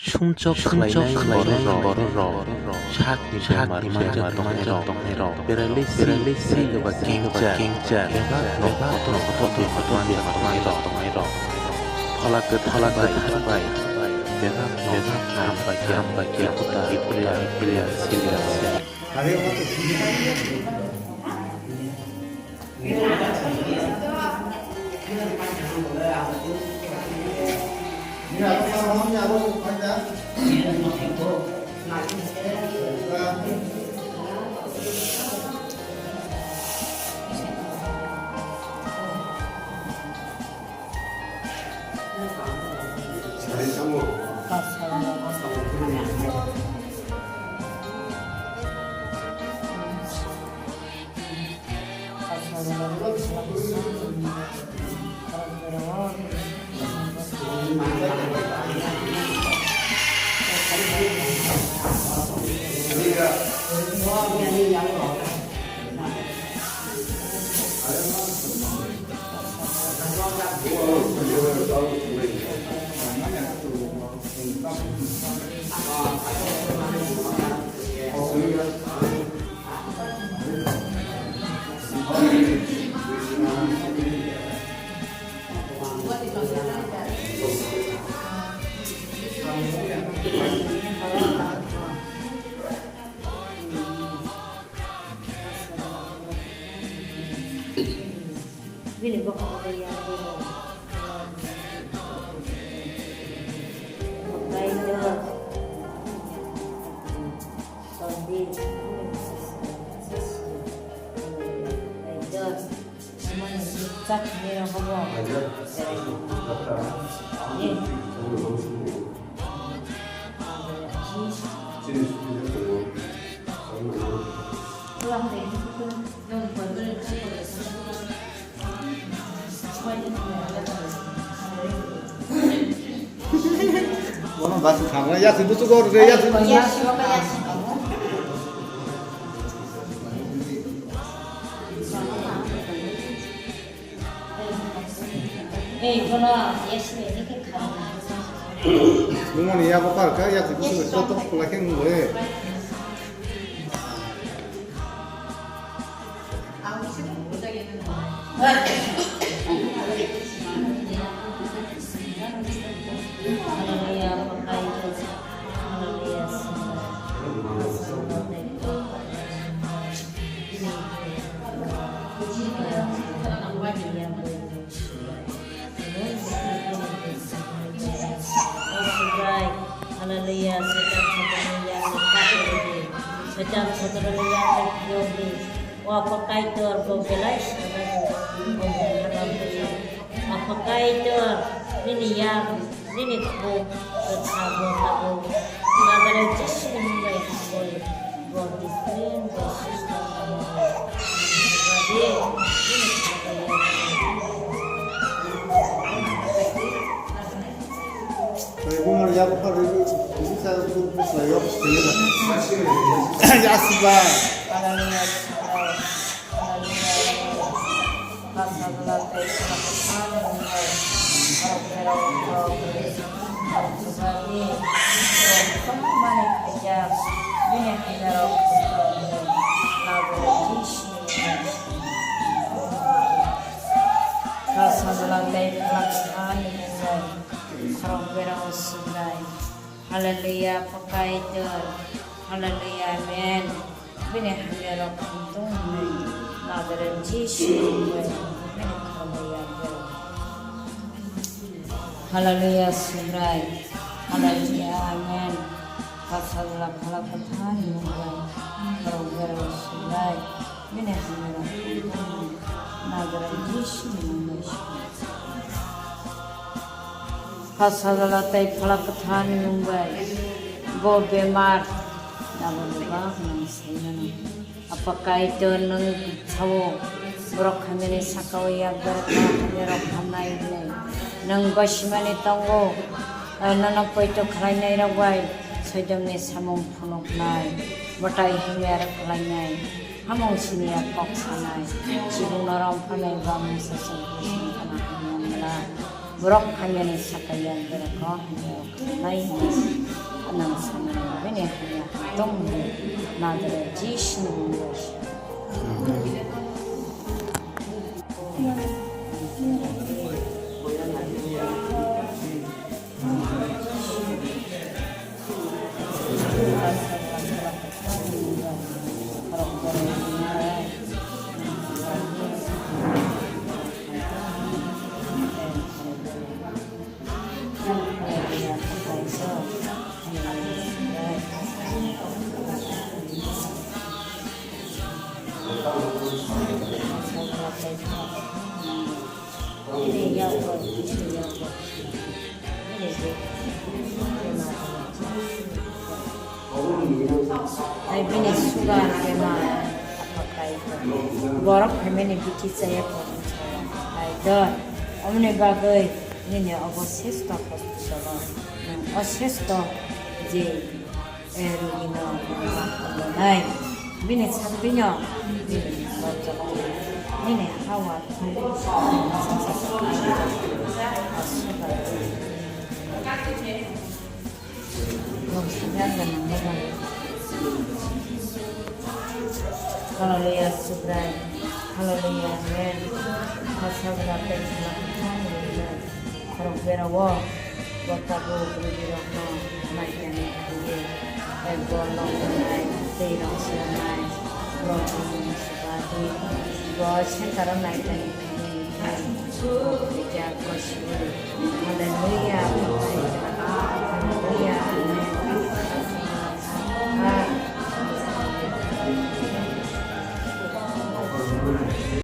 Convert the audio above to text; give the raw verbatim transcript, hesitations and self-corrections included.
Sumchok khlainai bororok, sakni bemar manjak tongnairok, paralysis eba cancer, bebak nokhotok manjak tongnairok, phola kwthar bai bebak nokha hambai khe hambai khe kuta kuta silia silia. Bini bokong bai ya. Kaitor. Sordi. Kaitor. Chak ni hobo. Ye. Bono basi thangra, yasi busu gor re, yasi. Ei, bono yasi ni khe kha. Bumoni yabo par kha, yasi busu gor to pula khe ngore. Hallelujah, Saitan Sotorni yakni kap rwdi, Saitan Sotorni yakni phiyokdi, O Apa Kaitor, bo belai sajago, bo belai hamjakgo. Apa Kaitor, nini yak, nini khuk, kwthar bo tabuk Nazareth Jisuni mung bai hambai. Hallelujah. Hallelujah. Hallelujah. Pasal tei khna kwthar ni mungwi borok berok borok borok chubaui borok tongmani khaijak bini hamyarok Nazareth Jisuni mungwi. Pasal tei khna kwthar ni mungwi borok berok Subrai. Hallelujah, Apa Kaitor. Hallelujah, Amen. Bini hamyarok hamtwng hwnwi Nazareth Jisu ni mungwi bini khoroknwi yakgo. Hallelujah, Subrai. Hallelujah, Amen. Pasal la phala kwthar ni mungwi khoroknwi Subrai. Bini hamyarok hamtwng hwnwi Nazareth Jisu ni mungwi. Pasal tei phala kwthar ni mung bai bo bemar nabo bebak nang sai mano. Apa Kaitor nwng sao borok hamyani saka o yak berkha hamyarok hamnai hwnwi nwng gosimani tongo. Nono poito khlainai rok bai soidomni samung phunuknai, mwtai hamya rok khlainai, hamung siniya kok sanai, chibung norom phanai bamung sasung khana hamya mla. Borok hamyani sakaya borok hamya khanai hinwi nang sanani bini hamya tong hinwi Nadara Jisuni mungwi. Hai bini sugar bemar. Borok phaimani bithi chaya kok. Hai dor. Omoni bagwi nini obo sesto hospital o. Nwng o sesto je, eh, rugino nai. Bini sampino bini lobjak. Nini hawa. Hallelujah, Subrai. Hallelujah, Amen. Asabra tei Khorok berao bo tabuk rwgwirokno naikani khlaiwi, tei bo lobjaknai tei rwngsiroknai borokni subadi. Bo centre-o naikani khlaiwi khe bo khuijak, bo siui